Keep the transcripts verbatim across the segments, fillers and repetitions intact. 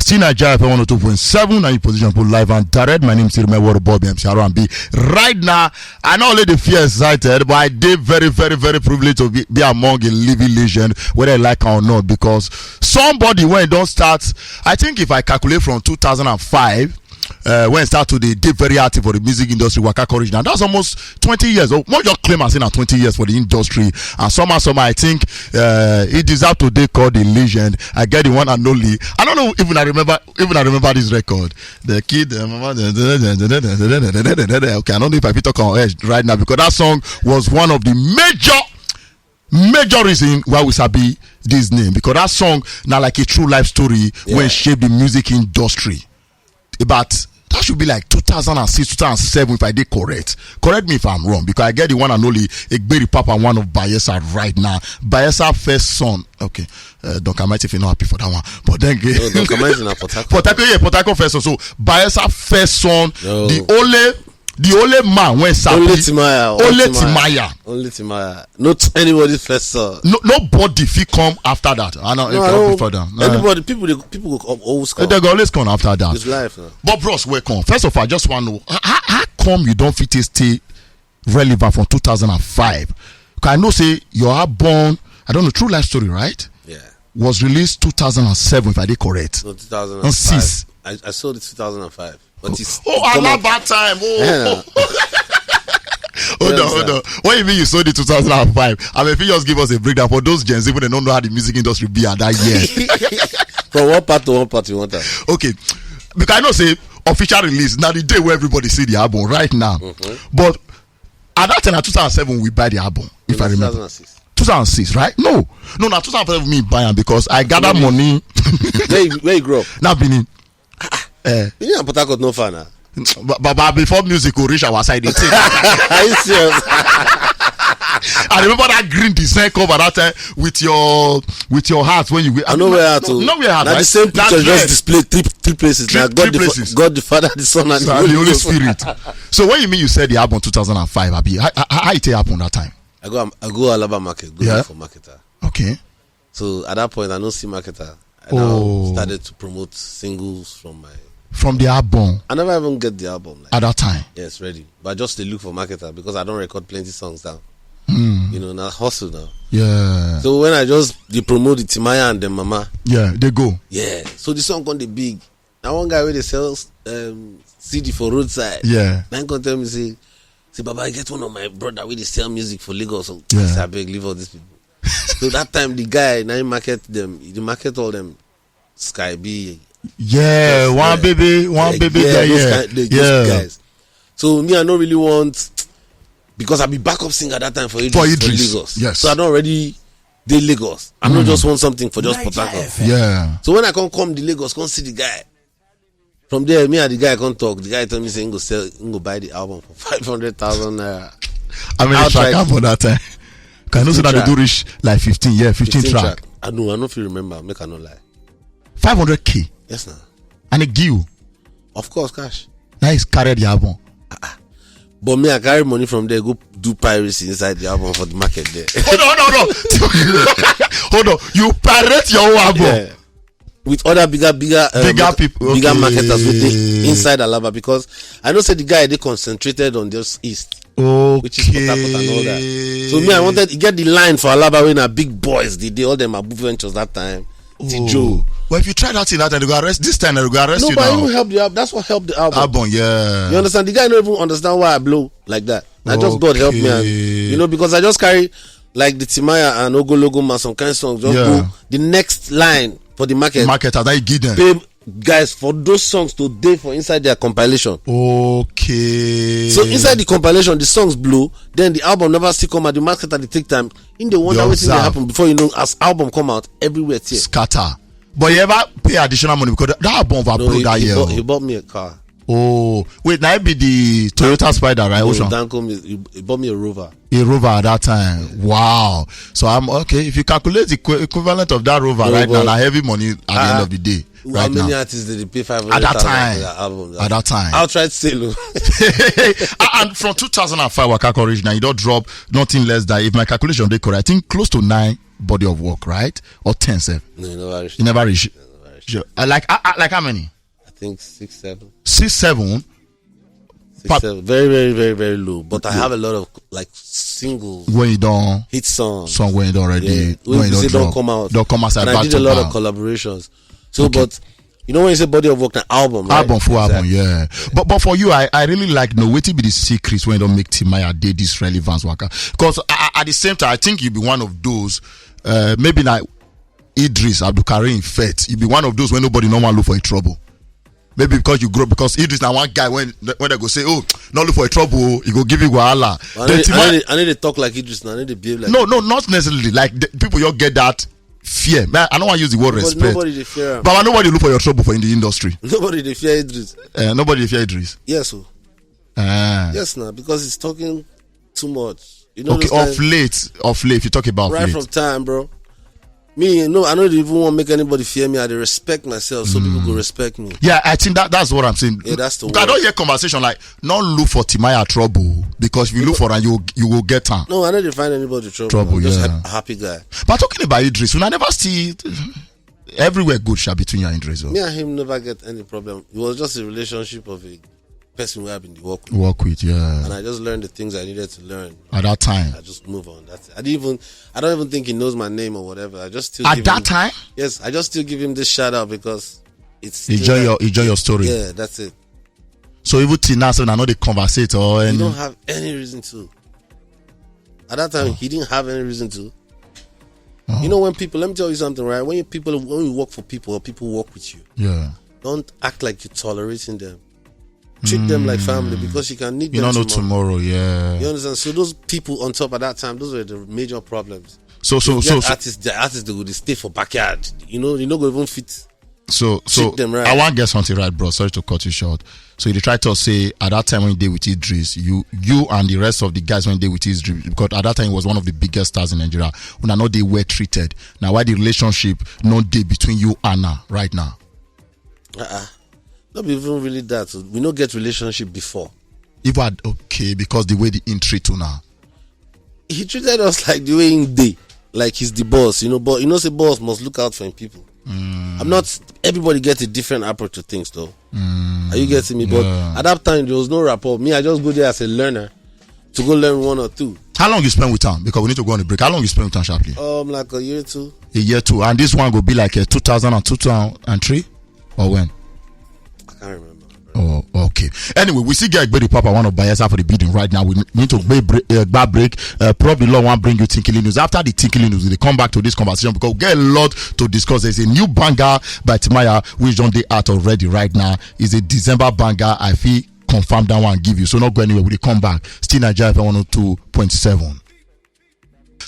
T Nigeria F M one oh two point seven, and you position put live and direct. My name is Irme Word Bob, M C R and B. Right now, I not only the fear excited, but I did very, very, very privileged to be, be among a living legend, whether I like her or not, because somebody when don't start, I think if I calculate from two thousand five, uh, when start to dey dey very active for the music industry, waka come reach now, that's almost twenty years. Oh, more just claim as in na twenty years for the industry, and somehow, somehow, I think uh, he deserve to dey called a legend. I get the one and only. I don't know if I remember, if I remember this record. The kid, uh, mama, okay, I don't know if I fit talk on air right now, because that song was one of the major major reason why we sabi this name, because that song now like a true life story when Yeah. Shape the music industry. But that should be like two thousand six, two thousand seven, if I did correct. Correct me if I'm wrong, because I get the one and only Egberi Papa, one of Bayesa right now. Bayesa first son. Okay, uh, Don Kamaiti, if you're not happy for that one, but then No, Don Kamaiti na Port Harcourt. Port Harcourt, yeah, Port Harcourt first son. So Bayesa first son, No. the only the only man when sabi Only Timaya. Only Timaya. Only Timaya. Not anybody first son. No, nobody fit come after that. I know No, it I cannot be don't- further. Anybody, people, they, people go come, always come. They go always come after that. It's life now. But bros, welcome. First of all, I just want to know how, how how come you don't fit stay relevant from two thousand five? Because I know say your album, I don't know, True Life Story, right? Yeah. Was released two thousand seven, if I did correct. No, two thousand five. And six. I, I sold it two thousand five. But it's Oh, it come out- Alaba time. Oh. Yeah. Hold on, Yes, hold sir. on. What you mean you sold it two thousand five? I mean, if you just give us a breakdown for those Gen Z when they don't know how the music industry be at that year. From one part to one part, you want that. Okay, because I know say official release now the day where everybody see the album right now. But at that time, at two thousand seven, we buy the album. If I remember, two thousand six. Two thousand six, right? No, no, now two thousand seven me buy am because I gather money. Where you, where you grow up? Now Benin. Eh, You know, Port Harcourt no far now. but, but, but before music go reach our side, they take. Are you serious? I remember that green design cover that time with your with your hat when you. I know where hat. No, no where hat. Now Right? The same That picture dress. Just display three three places. Three- Now God three the, places. God the Father, the Son, and So, and the Holy Spirit. So when you mean you said the album two thousand five, Abi, how, how, how it happen that time? I go, I go Alaba market, go Yeah. Look for marketer. Okay. So at that point, I don't see marketer. I Oh. now started to promote singles from my. From the album I never even get the album. Like, at that time. Yes, ready. But I just dey look for marketer because I don't record plenty songs down. Hmm. You know, now hustle now. Yeah. So when I just dey promote the Timaya and the Mama, Yeah, they go. yeah. So the song gonna be big. Now one guy where they sell um, C D for roadside. Yeah. Then come tell me say, say Baba, I get one of my brother where they sell music for Lagos. So Yeah. I say, I beg, leave all these people. So that time the guy now he market them, he market all them. Sky B. Yeah, one Yeah. baby, one Like, baby yeah, there, those yeah. Kind, they, Yeah. Those guys. So me, I don't really want because I be backup singer that time for Idris, For for Idris, Lagos. yes. So I don't already dey Lagos. I don't just want something for just Port Harcourt. Yeah. So when I come come the Lagos, come see the guy. From there, me and the guy come talk. The guy tell me say he go sell, he go buy the album for five hundred thousand naira. How many Outright. Track album that time? Can you know say that they Track. do reach like fifteen, yeah, fifteen, track. I know, I no fit remember. Make I no lie. Five hundred K. Yes, now. And it give you. Of course, cash. Now he's carried the album. But me, I carry money from there, go do piracy inside the album for the market there. Hold on, hold on, hold on. Hold on. You pirate your own album. Yeah. With other bigger, bigger, uh, Bigger big- people, bigger okay. Marketers with the inside Alaba because I know say the guy they concentrated on just East, Okay. Which is Port Harcourt and all that. So me, I wanted to get the line for Alaba when our big boys, they, they all them Abu Ventures that time. Tijo. Well, if you try that thing that time, they go arrest. This time, they go arrest No, you but now. He helped the album. That's what helped the album. Album, yeah. You understand? The guy don't even understand why I blow like that. I just God help me, and Okay. You know, because I just carry like the Timaya and Ogo Logo Man, some kind of songs. Just Yeah. Go the next line for the market. Market as I give them. Pay guys for those songs today for inside their compilation. Okay. So inside the compilation, the songs blow. Then the album never still come out. The market at the take time. In the wonder They wetin dey observe. Happen before you know, as album come out, everywhere tear. Scatter. But you ever pay additional money because that, that album was No, approved he, that he year. bought, Oh. he bought me a car. Oh, wait, now it be the Toyota Spider, right? No, Ocean. Danko, he, he bought me a Rover. A Rover at that time. Wow. So I'm okay. If you calculate the equi- equivalent of that Rover No, right now, but- na heavy money at the Ah, end of the day. How Right many now. Artists did they pay five At hundred that thousand time. For their album? At that time. Outright sale. Ah, and from two thousand five, Wakako Original, you don't drop nothing less than, if my calculation they correct, I think close to nine body of work, right? Or ten, sef. No, you never reached. You never reach. Sure. Uh, like, uh, uh, like how many? I think six, seven. Six, seven. Six, seven. Very, very, very, very low. But I have a lot of like singles, When you don't hit songs. Song when you don't already Yeah. when When you they don't don't drop. come out. Don't come outside And I back did to a lot back. Of collaborations. So, but you know when you say body of work, an album, right? Album, full album, Exactly. Yeah. But but for you, I, I really like know what be the secrets when you don't make Timaya day this relevance worker. Because at the same time, I think you be one of those. Uh, maybe like Idris Abdulkarim Fet, you be one of those when nobody no one look for a trouble. Maybe because you grow because Idris now one guy when when they go say, oh, not look for a trouble, he go give you wahala. I Then need, Timaya- I, need, I need to talk like Idris now. I need to behave like no, no, not necessarily. Like the, people, you get that fear. Man, I don't want to use the word But respect. Nobody dey fear am. But nobody look for your trouble for in the industry. Nobody dey fear Idris. Uh, nobody dey fear Idris. Yes, oh. Uh, Yes, now because he's talking too much. You know, okay, those kind- off late, off late. If you talk about right late, from time, bro. Me, no, I don't even want to make anybody fear me. I dey respect myself, so people go respect me. Yeah, I think that that's what I'm saying. Yeah, that's the Because I word. Don't hear conversation like not look for Timaya trouble because if you look for her, you you will get her. No, I don't dey find anybody trouble. Trouble, I'm just yeah. a happy guy. But talking about Idris, when I never see everywhere good shall between you and Idris. Oh. Me and him never get any problem. It was just a relationship of a person where I've been work with, Work with, yeah. And I just learned the things I needed to learn. At that time, I just move on. That's it. I didn't even. I don't even think he knows my name or whatever. I just still at give that him, time, Yes, I just still give him this shout out because it's he still join there. Your he join your story. Yeah, that's it. So even till now, so I know they conversate or You any. Don't have any reason to. At that time, he didn't have any reason to. You know, when people, let me tell you something, right? When you people, when you work for people or people work with you, Yeah. Don't act like you're tolerating them. Treat them like family because you can need You them don't know tomorrow. Tomorrow, yeah. You understand? So those people on top at that time, those were the major problems. So so You so, get so artists, the artists they would stay for backyard. You know, you know, go even fit. So, so Treat them right. I want to get something right, bro. Sorry to cut you short. So you try to say at that time when they with Idris, you, you and the rest of the guys when they with Idris, because at that time he was one of the biggest stars in Nigeria. When I know they were treated. Now, why the relationship not day between you and her right now? Uh-uh. Not even really that. We no get relationship before. If I okay because the way the in treat you now. He treated us like the way he dey, like he's the boss, you know. But you know, say boss must look out for him people. I'm not. Everybody gets a different approach to things, though. Are you getting me? But Yeah. At that time, there was no rapport. Me, I just go there as a learner to go learn one or two. How long you spend with him? Because we need to go on a break. How long you spend with him sharply? Um, like a year or two. A year two, and this one go be like a two thousand and two, two thousand and three, or when? I can't remember. Oh, okay. Anyway, we see get Gberi Papa one of Bayelsa for the building right now. We need to go break. Uh, bar break. Uh, probably Lord want bring you Tinkily News. After the Tinkily News, we come back to this conversation because we get a lot to discuss. There's a new banger by Timaya which don't they out already right now. Is a December banger. I feel confirm that one give you. So not go anywhere. We come back. Still Nigeria F M one oh two point seven.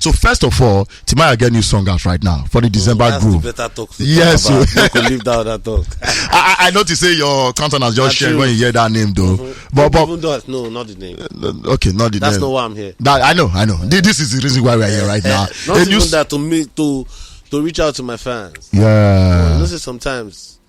So first of all, Timaya get new song out right now for the December That's groove. The better talk. To Yes, talk about. So You could leave that other talk. I, I I noticed say your countenance just That's shared true. When you hear that name though. But but Even though, no, not the name. okay, not the That's name. Not why I'm here. That I know, I know. Thi- This is the reason why we are here right now. Not A even news- that to me to to reach out to my fans. Yeah. You know, say sometimes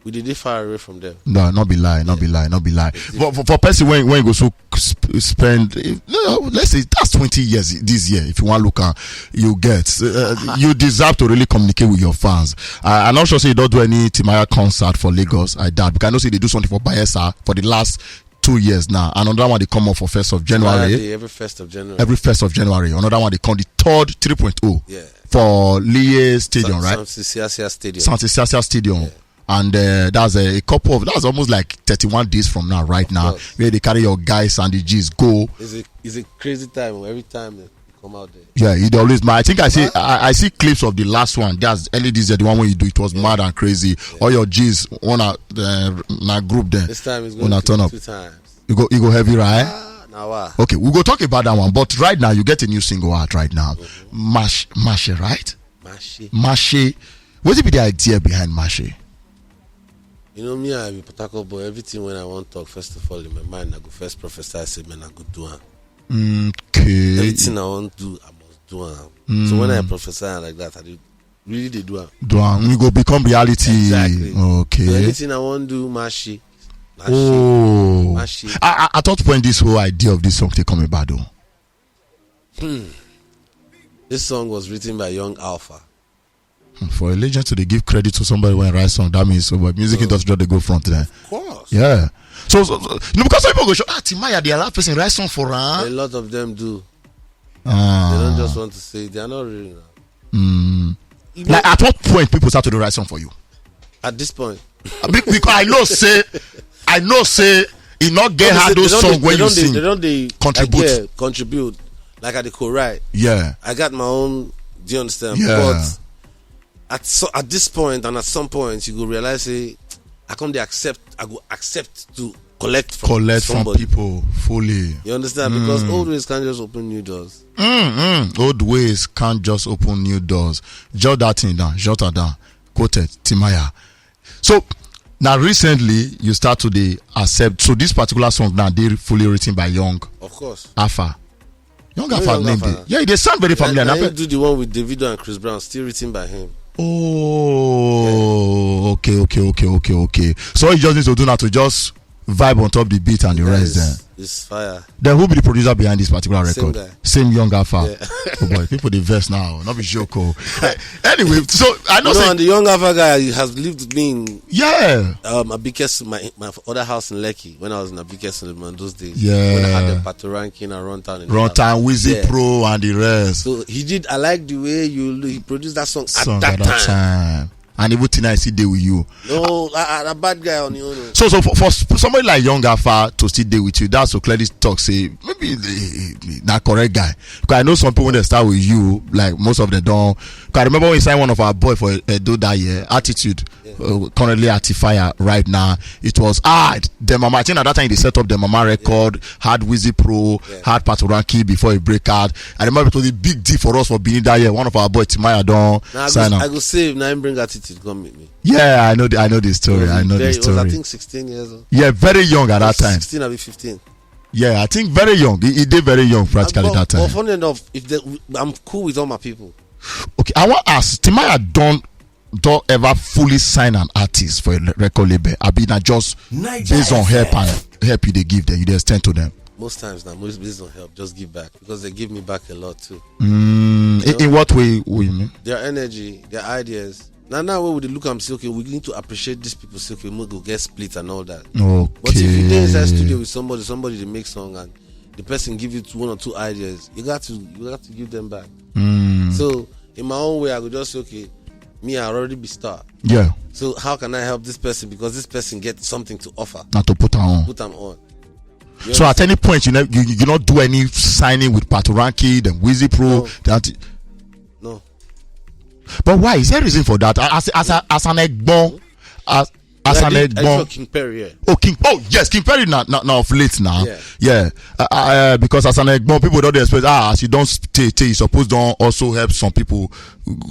we did far away from them. No, not be lie, not be lie, not be lie. For, for, for person when when you go so sp- spend, eh, no, let's say that's twenty years this year. If you want to look at, you get uh, you deserve to really communicate with your fans. I, I'm not sure say you don't do any Timaya concert for Lagos. I doubt because I know say they do something for Bayelsa for the last two years now. Another one they come up for first of January. Every day, every first of January. Every first of January. Another one they call the third three point oh. Yeah. For Lie Stadium, Sam- right? Sam Sisiasia Stadium. Santi Sasa Stadium. And uh, that's a, a couple of that's almost like thirty-one days from now, right now, course. Where they carry your guys and the G's go. It's a it's a crazy time every time they come out there. Yeah, it always. But I think I see I, I see clips of the last one. That's early this year, the one when you do it was mad and crazy. All your G's wanna uh, na group there. This time it's Wanna going to turn be up. Two times. You go you go heavy, right? Ah, now wow. Okay, we go talk about that one. But right now, you get a new single out right now. Mash Mashe, right? Mashi. Mashe. What be the idea behind Mashe? You know me, I be Potako boy. Everything when I want talk, first of all, in my mind, I go first prophesy. I say, man, I go do am. Okay. Everything I want do, I must do am. So when I prophesy like that, I dey really dey do am. Do am. We go become reality. Exactly. So Okay. Anything I want do, Mashi. Mashi. Oh. Mashi. I, I, I thought when this whole idea of this song they come about though. This song was written by Young Alpha. For a legend to dey give credit to somebody wey write song, that means, oh, but music industry just dey go front there. Of course. Yeah. So, so, so no, because some people go show, ah, Timaya, they allow person write song for A am. Lot of them do. They don't Ah. Just want to say they are not real now. Mm. You know, Like, at what point people start to dey write song for you? At this point, Be- because I know say, I know say, e no get they hard say- those they don't song dey- wey they you don't dey- sing. They don't dey Contribute. Like, yeah, contribute. Like I dey co-write. Yeah. I got my own. Do you understand? Yeah. But at so, at this point and at some point, you go realize say I come dey accept. I go accept to collect from Collect from somebody. People fully. You understand? Because Mm. old ways can't just open new doors. Mm-hmm. Old ways can't just open new doors. Jot that thing down. Jot that down. Quoted, Timaya. So now recently you start to dey accept. So this particular song now dey fully written by Young Of course. Affa. Young No, Affa Young name Affa. Dey. Yeah, they sound very familiar. Na, Na na pe- do the one with Davido and Chris Brown, still written by him. Oh, okay, okay, okay, okay, okay. So all you just need to do now to just vibe on top the beat and the rest. Then, It's fire. Then who be the producer behind this particular Same record? Guy. Same Young Affa. Yeah. Oh boy, people dey vex now. Not be joke. Oh. Anyway, so I know. You know, Say, and the young Affa guy has lived with me. Yeah. Um, Abikes, my my other house in Lekki, when I was in Abikes in those days. Yeah. When I had the Patoranking and Run Town. In Run the Town, Wizzy Yeah. Pro, and the rest. So he did. I like the way you. He produced that song Song at that, time. And even tonight, still dey with you. No, a, a, a bad guy on your own. So, so for, for sp- somebody like Young Affa to still dey with you, that's to clearly talk. Say maybe eh, na correct guy. Because I know some people when they start with you, like most of them don't. Because I remember when you signed one of our boy for Edo that year, Attitude. Uh, currently at Fire right now. It was ah, the mama. I think at that time they set up the mama record, had Wizzy Pro, Yeah. had Patoranking before he break out. I remember it was a big deal for us for Benin that year. One of our boy Timaya don Now I sign go, up. I go save. Now him bring attitude. Come meet me. Yeah, I know. The, I know the story. He was I know very- the he was, I story. Think sixteen years old. Yeah, very young at that time. Sixteen or fifteen. Yeah, I think very young. He, he did very young practically But, that time. But funny enough, if they, I'm cool with all my people. Okay, I want to ask. Timaya don don ever fully sign an artist for a le- record label? I mean, I just Niger based on help F M. And help you they give them, you they extend to them. Most times now, most business don't help. Just give back because they give me back a lot too. Mm, in, in what way? What you mean? Their energy, their ideas. Now, now we would look and say, okay, we need to appreciate these people. Say, okay, we go get split and all that. Okay. But if you dey inside studio with somebody, somebody dey make song and the person give you two, one or two ideas, you got to you got to give them back. Mm, So in my own way, I go just say, okay, me I already be star. yeah. So how can I help this person because this person get something to offer? Not to put on. Put them on. So at any point, you know, you, you not do any signing with Patoranking, then Wizzy Pro. No. That. No. But why is there a reason for that? As as a, as an egbon, as as I an did- I egbon. saw King Perry. Yeah. Oh, King. Oh, yes, King Perry now, now, now of late now. Yeah. Yeah. Uh, uh, because as an egbon, people don't expect, ah, as you don't stay, stay, you suppose don't also help some people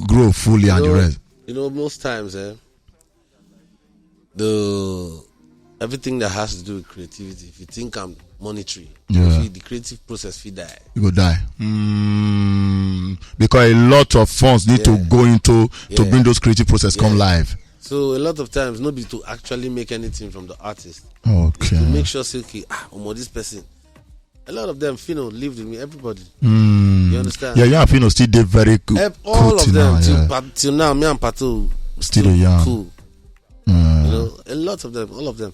grow fully and the know, rest. You know, most times, eh, the everything that has to do with creativity, if you think I'm monetary, Yeah. if you- the creative process fit die. You go die. Mm, because a lot of funds need to Yeah. go into to Yeah. Bring those creative process come Yeah. Live. So a lot of times, not be to actually make anything from the artist. Okay. To make sure, say, okay, ah, omo, this person. A lot of them, you know, lived with me. Everybody. Mm. You understand? Yeah, yeah, Fino still dey very good. Ev- all of them Now, till, yeah. Pat- till now, me and Pato Still dey yarn. Cool. Mm. You know, a lot of them, all of them.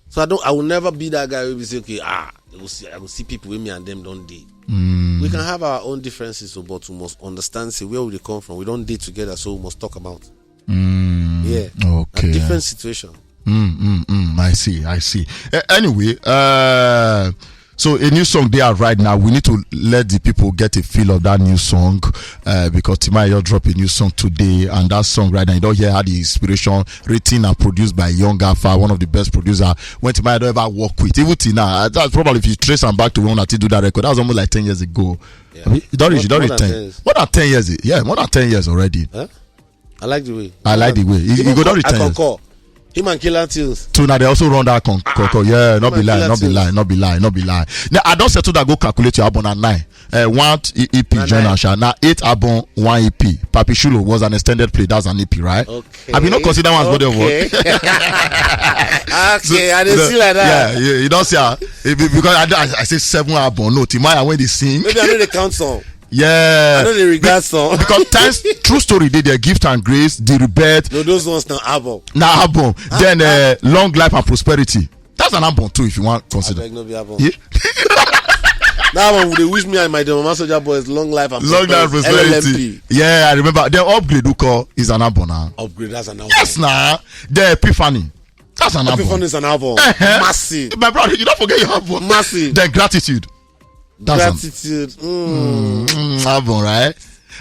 So I don't, I will never be that guy who will say, okay, ah, I will see, I will see people with me and them don't date. Mm. We can have our own differences, so, but we must understand say where we dey come from. We don't date together, so we must talk about. Mm. Yeah. Okay. A different situation. Mm, mm, mm. I see. I see. Uh, anyway, uh, so a new song they are right now. We need to let the people get a feel of that new song uh, because Timaya just drop a new song today, and that song right now you don't hear how the inspiration written and produced by Young Affa, one of the best producer. When Timaya don't ever work with, even till now, uh, that's probably if you trace am back to when I do that record, that was almost like ten years ago. Yeah. I mean, you don't reach, More- you don't more reach than ten. ten years. More than ten years, yeah, more than ten years already. Huh? I like the way. I like the way. You, you go don reach ten years. Him and Killer Tunes. So now they also run that con- con- con- yeah, not be man, lie, Killer not be Tunes. Lie, not be lie, not be lie. Now I don't settle that go calculate your album at nine. Uh, one E- EP Na join nine. Asha. Now eight album, one E P. Papi Shulo was an extended play. That's an E P, right? Okay. I be not consider one as body of work. Okay. Okay, I didn't see like that. Yeah, yeah, you don't see. Uh, it be- because I, I, I say seven album. No, Timaya when they sing. Maybe I know the count song. Yeah. I know they regard some. Because times, true story dey there, Gift and Grace, The Rebirth. No, those ones now album. Na album. Then uh, Long Life and Prosperity. That's an album too, if you want to consider. Abeg, no be album. Yeah. That one, they wish me and my Mama Soldier Boys long life and Long Life and Prosperity. L L M P. Yeah, I remember. Then Upgrade Uko is an album now. Upgrade, that's an album. Yes, now. The Epiphany. That's an album. Epiphany is an album. Uh-huh. Massive. My brother, you don't forget your album. Massive. Then Gratitude. That's an Gratitude. Mm. Mm, album, right?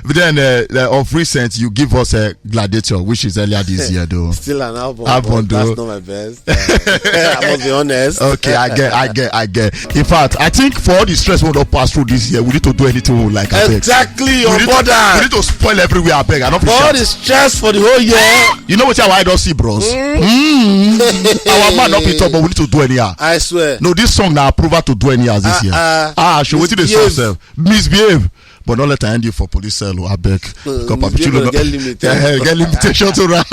But then uh, uh, of recent, you give us a Gladiator, which is earlier this year, though. Still an album. Album, But that's though. Not my best. Uh, I must be honest. Okay, I get, I get, I get. In fact, I think for all the stress we don't pass through this year, we need to do anything we like. I beg. Exactly, We your need, brother. To, we need to spoil everywhere. I beg. I don't For all the stress for the whole year. You know what I don't see, bros. Mm. Our man not be talk, but we need to do anyhow. I swear. No, this song now approval to do anyhow this Ah, year. ah. Ah, should wait till they Misbehave. Yourself. Misbehave. But don't let her end you for police cell. I beg. Because Papi Misbehave Chulo get limitation. Yeah, get limitation to run.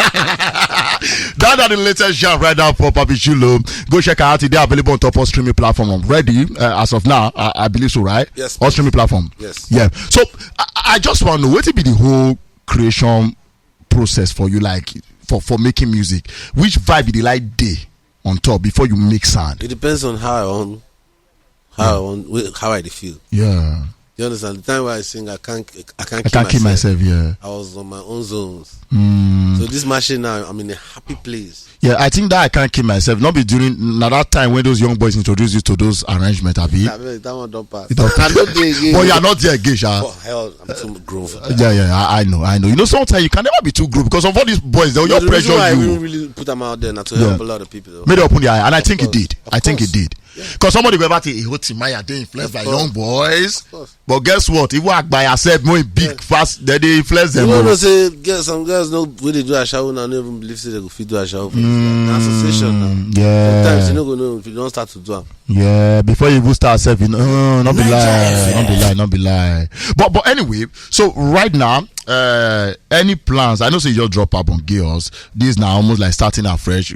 That are the latest jam right now for Papi Chulo. Go check her out. They are available on top of streaming platform already. Uh, as of now, I, I believe so, right? Yes, All streaming platform. Yes. Yeah. So I, I just want to know what it be the whole creation process for you, like for for making music. Which vibe did you like day on top before you make sound? It depends on how I want, how I want, wh- how I dey feel. Yeah. You understand? The time where I sing, I can't, I can't, I can't kill myself. Yeah. I was on my own zones. Mm. So this machine now, I'm in a happy place. Yeah, I think that I can't kill myself. Not be during now that time when those young boys introduce you to those arrangements, Abi. I mean, that one don't pass. It don't I don't do again. But you are not there again, sha. Oh, hell, I'm too grown for that. Yeah, yeah, I, I know, I know. You know, sometimes you can never be too grown because of all these boys. They'll But just the reason pressure why I you. Really, really put them out there now to Yeah. help a lot of people. Though. Made it open the eye, and I think it course, did. of I think it course. Did because somebody go about it. He hot Timaya, they influenced by course. Young boys. Of course. But guess what? If we are by ourselves, more big fast, then they influence You them. know, Oh. no say girls, some girls no wey dey do ashawo now, no even believe say they go fit do ashawo now. Na association now. Mm, yeah. Sometimes you no go know if you don't start to do am. Yeah, before you even start self, you know, uh, not be lie, not be lie, not be lie. But but anyway, so right now, uh, any plans? I know say you just drop album, girls. This now almost like starting afresh.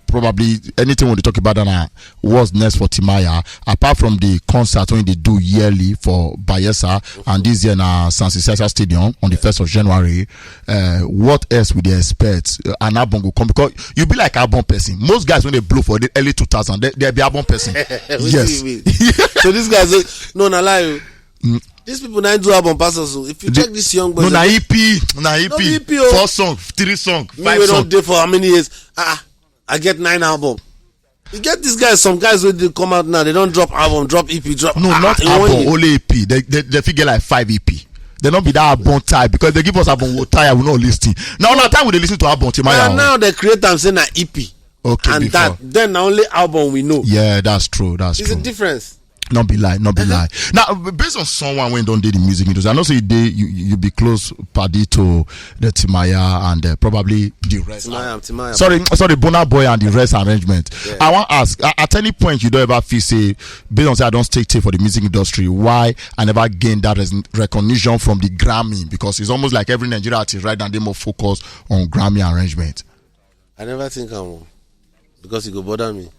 Probably anything we dey talk about now. What's next for Timaya? Apart from the concert when they do yearly for Bayesa and this year na San Sisasa Stadium on the first of January. Uh, what else would they expect? Uh, an album will come because you be like album person. Most guys when they blow for the early two thousand, they they be album person. Wetin Yes. You mean? So these guys, eh, no, na lie. Oh. These people now do album pass us. Oh. If you check this young boy, No, na E P, na No be E P. E P, oh. Four song, three song, me five we song. Don't dey for how many years? Ah, ah, I get nine album. You get these guys. Some guys when they come out now, they don't drop album, drop E P, drop. No, ah, not in one album, year. Only E P. They they they fit get like five E P. They not be that album type because they give us album we tire, we not listen. Now, now time we dey listen to album Timaya. Now, now they create am say na E P. Okay, And before. That then na only album we know. Yeah, that's true. That's It's true. A difference. Not be lie, not be lie. Now, based on someone when don't do the music industry, I know say they you you be close party to the Timaya and uh, probably the rest. Timaya, Timaya. Sorry, sorry, Bona Boy and the rest arrangement. Yeah. I want to ask, a- at any point you don't ever feel say, based on say I don't take take for the music industry, why I never gained that res- recognition from the Grammy? Because it's almost like every Nigerian artist right now they more focus on Grammy arrangement. I never think am o, because e go bother me.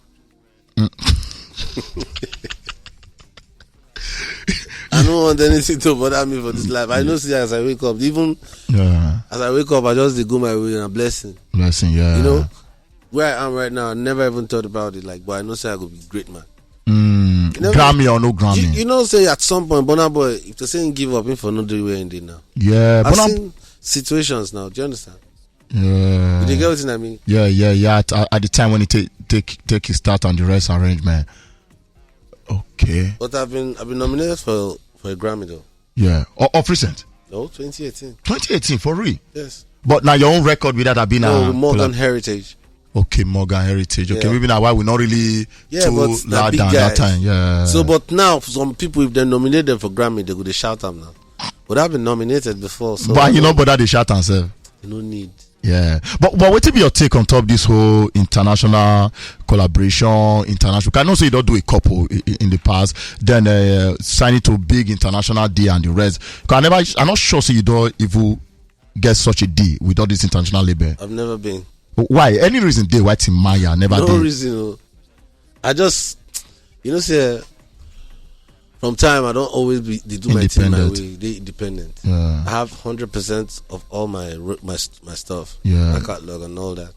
I don't want anything to bother me for this life. I know see as I wake up, even Yeah. as I wake up, I just dey go my way, na blessing. Blessing, yeah. You know, where I am right now, I never even thought about it. Like, but I know say I go be great man. Mm, You never- Grammy or no Grammy? You, you know, say at some point, Burna Boy, if they say he give up, him for no do where he dey now. Yeah, I've but I'm, seen situations now. Do you understand? yeah. You dey get what I mean? Yeah, yeah, yeah. At, at the time when he take take take his start on the rest arrangement. Okay. But I've been I've been nominated for for a Grammy though. Yeah. O- of recent. No, twenty eighteen. twenty eighteen for real. Yes. But now your own record with that have been No, a Morgan collab- Heritage. Okay, Morgan Heritage. Okay, Yeah. maybe now why we not really Yeah, too but na loud big down guys. That time. Yeah. So, but now some people, if they nominate them for Grammy, they go to shout them now. But I've been nominated before, so but I you don't- know, but that they shout and say. No need. Yeah, but but what be your take on top this whole international collaboration, international? I know say you don't do a couple in, in the past, then uh, signing to big international deal and the rest. 'Cause I never, I'm not sure say you don't even get such a deal with all this international label. I've never been. Why? Any reason they why Timaya never No did? Reason. Oh. I just, you know, say From time I don't always be they do my thing my Independent. Way. They independent. Yeah. I have hundred percent of all my ro- my st- my stuff, Yeah. my catalog and all that.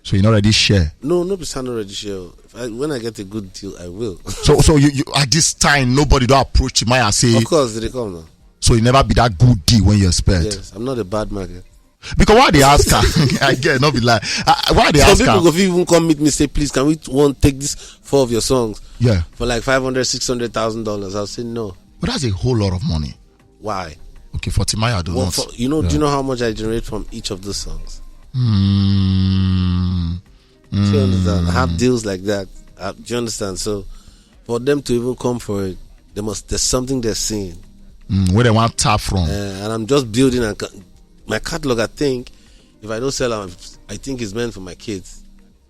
So you not already share. No, no be say I no already share. If I, when I get a good deal, I will. So so you, you at this time nobody don't approach Timaya say. Of course, they come now. So you never be that good deal when you expect. Yes, I'm not a bad market. Because why they ask her? I get not be lie. Uh, why they Some ask people her? Go fit even come meet me say, please, can we want take this four of your songs Yeah. For like five hundred, six hundred thousand dollars? I'll say no. But that's a whole lot of money. Why? Okay, for Timaya do Well, not. for, you know, do Yeah. you know how much I generate from each of those songs? Mm, Do you understand? I have deals like that. Uh, do you understand? So, for them to even come for it, they must. There's something they're seeing, mm, where they want tap from. uh, and I'm just building. And ca- my catalog, I think, if I don't sell them, I think it's meant for my kids.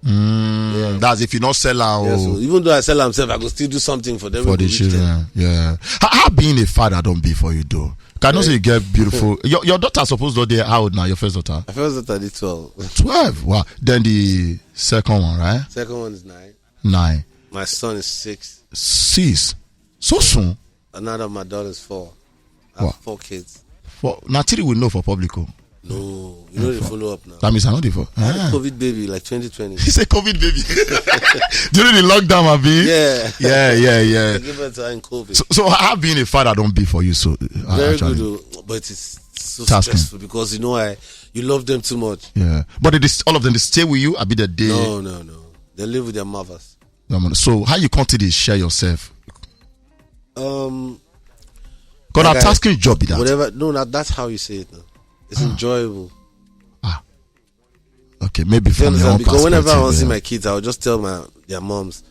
Mm, That's if you not sell out Yeah, so even though I sell them, self, I go still do something for them. for When the we reach there. children. Yeah. How, how being a father don't be for you though? Can you say you get beautiful? Your, your daughter supposed to be how old now? Your first daughter. My first daughter did twelve. Twelve. Wow. Then the second one, right? Second one is nine. Nine. My son is six. Six. So soon. Another of my daughter's four. I have Wow. Four kids. For now, three we know for public. Oh. No, you know they follow up now. That means I know the four. I had a Ah. COVID baby like twenty twenty. He's a COVID baby. During the lockdown, abi. Yeah. Yeah, yeah, yeah. They gave birth to her in COVID. So, so how being a father don't be for you? So uh, Very actually. Good, though, but it's so Tasking. Stressful because you know I, you love them too much. Yeah, but it is all of them they stay with you. I be the day. No, no, no. They live with their mothers. No, man. So how you come to this share yourself? Um, Because Like I'm I- tasking job be that. Whatever. No, that, that's how you say it now. It's enjoyable. Okay, maybe You from your understand? own Because whenever I perspective, want to see yeah. My kids, I'll just tell my their moms,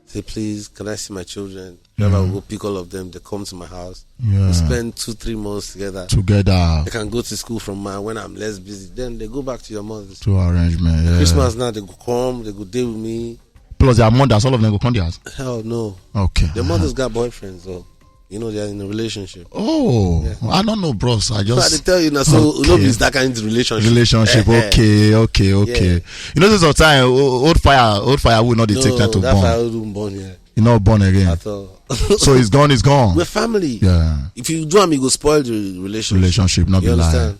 say, please, can I see my children? Whenever I go pick all of them, they come to my house. Yeah. We spend two, three months together. Together They can go to school from my when I'm less busy. Then they go back to your mothers. To arrangement. Yeah. Christmas now, they go come, they go deal with me. Plus their mothers, all of them go come their house. Hell no. Okay. Their mothers got boyfriends, though. You know, they're in a relationship. Oh, I don't know, bros. I So I just dey tell you now, so Okay. No be that kind of relationship. Relationship. Eh, eh. Okay, okay, okay. Yeah. You know, this is a time o- old fire, old fire will not take time to That burn. Fire wouldn't burn here You not born again. At all. So it's gone. It's gone. We're family. Yeah. If you do am, you go spoil the relationship. Relationship, not You be lie. Understand?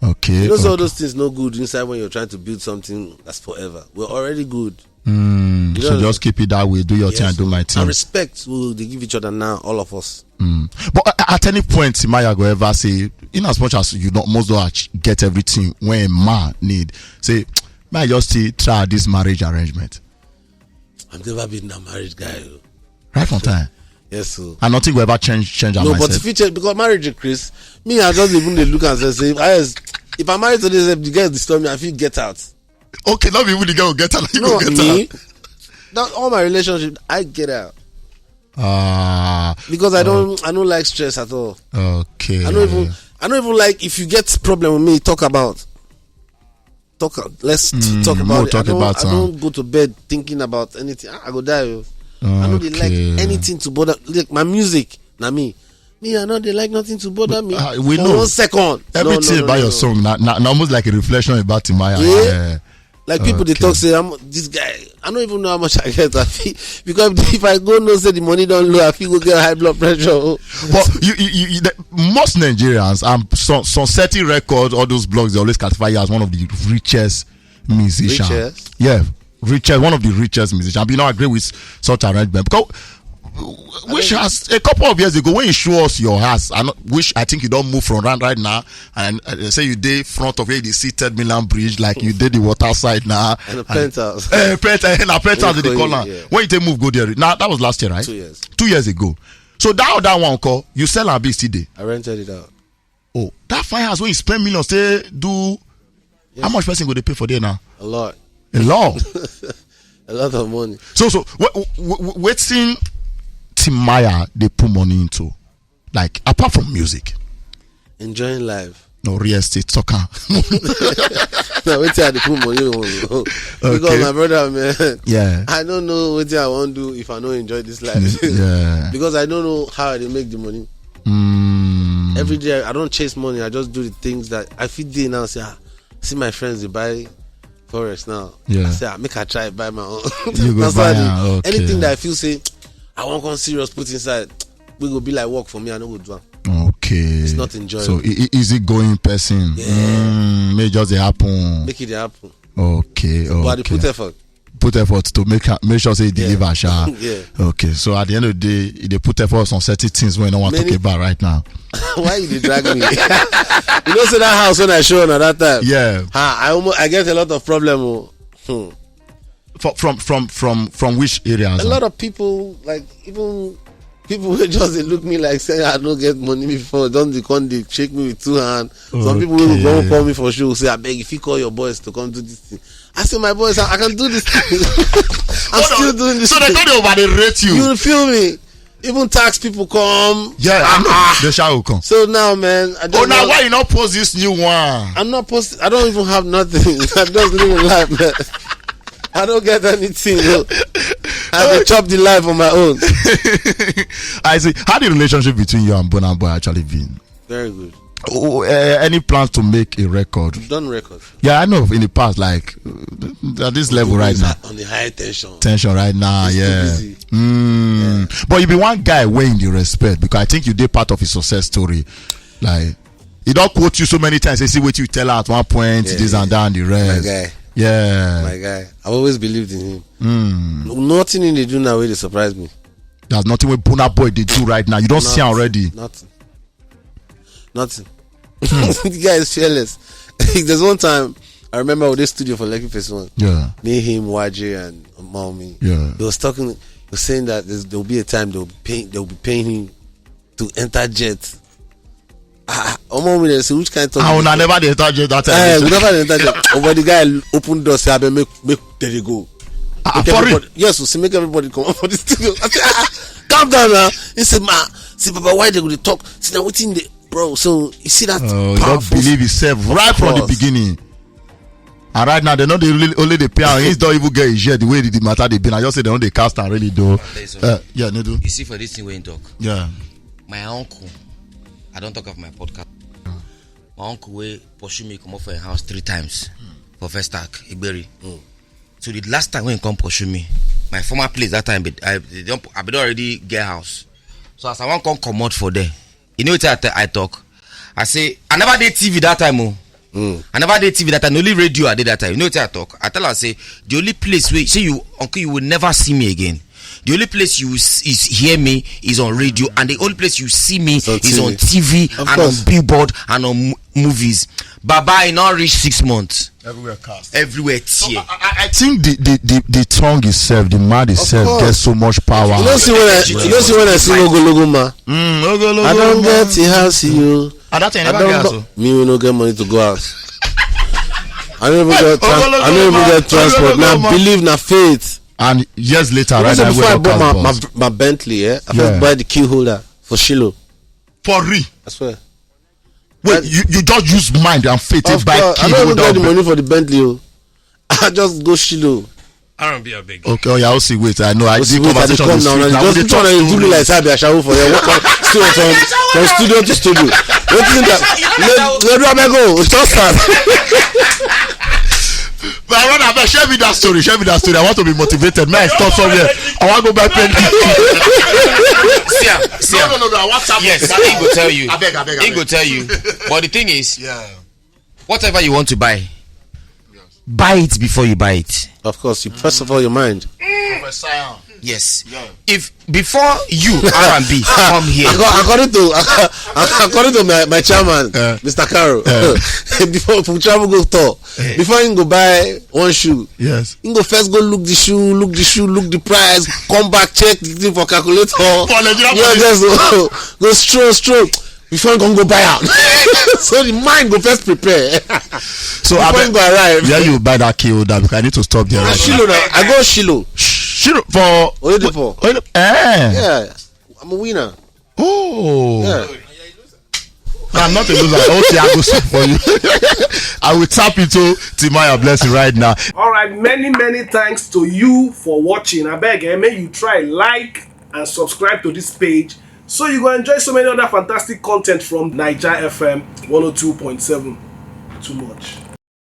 Okay. You know, so all Okay. Those things no good inside when you're trying to build something that's forever. We're already good. Mm, You so know- just keep it that way. Do your thing and do my thing. And respect we dey give each other now, all of us. Mm. But a- at any point, Timaya go ever say, in as much as you don't most don't ach- get everything when a man need, say, may I just still try this marriage arrangement? I've never been that married guy. Oh. Right from time. Yes, so. And nothing will ever change change our No, but mindset. If you change, because marriage is Chris, me, I just even dey look and say, say, "Ah, yes, if I marry today, if the girl disturb me, I feel get out." Okay, not even the girl will get out. You No, go get me. out. That all my relationship, I get out Ah, because I don't, I don't like stress at all. Okay. I don't even, I don't even like if you get problem with me, talk about. Talk. Let's t- Mm, talk more about it. Talk I don't, about I am. Don't go to bed thinking about anything. I, I go die. Oh. I don't dey like Okay. Anything to bother, like my music. Na me. Me, I know they like nothing to bother me. Ah, we For know. One second. No, Everything no, no, about no, your no. Song, na, na, na almost like a reflection about Timaya. Yeah. Yeah. Like people, they Okay. Talk say, "I'm this guy." I don't even know how much I get. I feel, because if I go no say the money don't low, I feel go get high blood pressure. Oh. But you, you, you, you the, most Nigerians and some some certain records, all those blogs, they always classify you as one of the richest musicians. Richest? Yeah, richest, one of the richest musicians. But you know, I agree with such arrangement because which has a couple of years ago when you show us your house, and which I think you don't move from around right now, and uh, say you dey front of where you see Third Milan Bridge, like you did the water side now. And a penthouse. Eh, penthouse, na penthouse they Ikoyi, call am. Yeah. When you take move go there, now that was last year, right? Two years. Two years ago. So that other one call, you sell and be still there. I rented it out. Oh, that fine house when you spend millions, say do how much person go they pay for there now? A lot. A lot. A lot of money. So so what what waiting Timaya they put money into, like apart from music, Enjoying life. No real estate talker. Now wait till I dey put money on. Because Okay. My brother, man, Yeah. I don't know what I want to do if I don't enjoy this life. Yeah. Because I don't know how I dey make the money. Mm. Every day I don't chase money. I just do the things that I feel day now. Say, ah, see my friends they buy forex now. Yeah. I say, ah, make I try buy my own. You go That's buy why I dey- am, okay. Anything that I feel say I want come serious put inside. wey go be like work for me, I no go do am. Okay. It's not enjoyable. So e- e- easy going person. Yeah. Mm, may just dey happen. Make it dey happen. Okay. But I dey put effort. Put effort to make her- make sure say e deliver sha. Yeah. Okay, so at the end of the day, e dey put effort on certain things wey I no wan talk Many- about right now. Why you dey drag me? You know say that house when I show una that time. Yeah. Ha, I almost I get a lot of problem o. Hmm. For, from from from from which areas? A lot of people, like, even people wey just dey look me like say I no get money before don dey come dey shake me with two hand. Some people wey go come call me for show say, "Abeg, if you call your boys to come do this thing," I say, "My boys, I, I can do this thing. I'm Hold still on. doing this So they thing." Thought they over they rate you. You feel me? Even tax people come. Yeah, I know. Ah, ah. They shall come. So now, man, I just Oh, now know- why you not post this new one? I'm not posting. I don't even have nothing. I just live a life, man. I don't get anything. Yo. I dey chop the life on my own. I see. How the relationship between you and Burna Boy actually been? Very good. Oh, uh, any plans to make a record? Done record. Yeah, I know in the past, like uh, at this level right now. On the high tension. Tension right now, it's yeah. Mm. Yeah. But you be one guy weighing the respect because I think you did part of his success story. Like, he don't quote you so many times. They see what you tell her at one point, yeah, this yeah. And that and the rest. My guy. Yeah. My guy. I always believed in him. Mm. Nothing in the do now really surprised me. There's nothing with Burna Boy they do right now. You don't nothing, see already. Nothing. Nothing. The guy is fearless. There's one time I remember with this studio for Lekki Phase One. Yeah. Me, him, Y J, and Mommy. Yeah. He was talking. He was saying that there'll be a time they'll be paying. They'll be paying him to enter jet. Ah, Omo, we dey say which kind of talk? Ah, una never dey enter jet that time. Eh, we never dey enter jet. Oh, but the guy open door, say, "Abeg, make make dem dey go." Ah, make everybody, yes, we say make everybody come out for the studio. I say, ah, ah, calm down now. He said, "Ma, see, Baba, why they go dey talk? See now wetin dey, bro." So you see that? Oh, you don't believe yourself right from the beginning. And right now, they know they really, only they pay. And he's not even get his share the way the matter they been. I just say they don't they cast and really do. Uh, yeah, they do. You see for this thing we talk. Yeah. My uncle, I don't talk of my podcast. My uncle wey pursue me comot for im house three times for first attack, Igberi. So the last time wey he come pursue me, my former place that time, be- I they don I bin don already get house. So as I wan come comot for there, you know wetin I te- I talk? I say I never dey T V that time o. I never dey T V that time. Na only radio I dey that time. You know wetin I talk? I tell am say the only place wey say you uncle you will never see me again. The only place you s- is hear me is on radio, and the only place you see me is on T V and on billboard and on mo- movies. Baba, e no reach six months. Everywhere cast. Everywhere tear. I, I, I think the, the, the, the tongue itself, the mouth itself, gets so much power. You don't see when I, you don't see when I see logo logo ma. Mm, logo logo. I don't get a house you. And that time I never get house. Me we no get money to go house. I don't even get trans- I don't even get transport. Now believe na faith. And years later, right? Before I bought my, my, my Bentley, yeah, I first buy the key holder for Shiloh. For real? I swear. Wait, you, you just use mind and faith to buy key holder. I don't even get the money for the Bentley. Oh. I just go Shiloh. R and B abeg. Okay, oh yeah, I'll see. Wait, I know. I see. Wait, I dey come now. Just put on and do me like say I be ashawo for here. What, what, still from, from studio to studio. Wetin that? Let, let me go. Just start. My brother, abeg, share me that story. Share me that story. I want to be motivated. May I stop somewhere? I want to go buy pen. See am, see am. No, no, no, no. I want to. Yes, he go tell you. Abeg, abeg, abeg. He go tell you. But the thing is, yeah. Whatever you want to buy, buy it before you buy it. Of course, you first of all your mind. Yes. Yeah. If before you R and B come here, Acco- according to according to my, my chairman, Mister Caro, before for travel go tour, before he go buy one shoe, yes, he go first go look the shoe, look the shoe, look the price, come back check the thing for calculator. For Nigeria, yeah, police. Just go, go stroll, stroll. Before you can go buy out. So the mind go first prepare. So before I go arrive. Where you buy that key holder? Because I need to stop there. Right Shiloh now. I go Shiloh. Shiloh for Oyedepo. Oyedepo. Eh. Yeah, I'm a winner. Oh. Yeah. I'm not a loser. Okay, I go sing for you. I will tap into Timaya blessing right now. All right, many, many thanks to you for watching. I beg, eh, may you try like and subscribe to this page so you go enjoy so many other fantastic content from Naija F M one oh two point seven. Too much.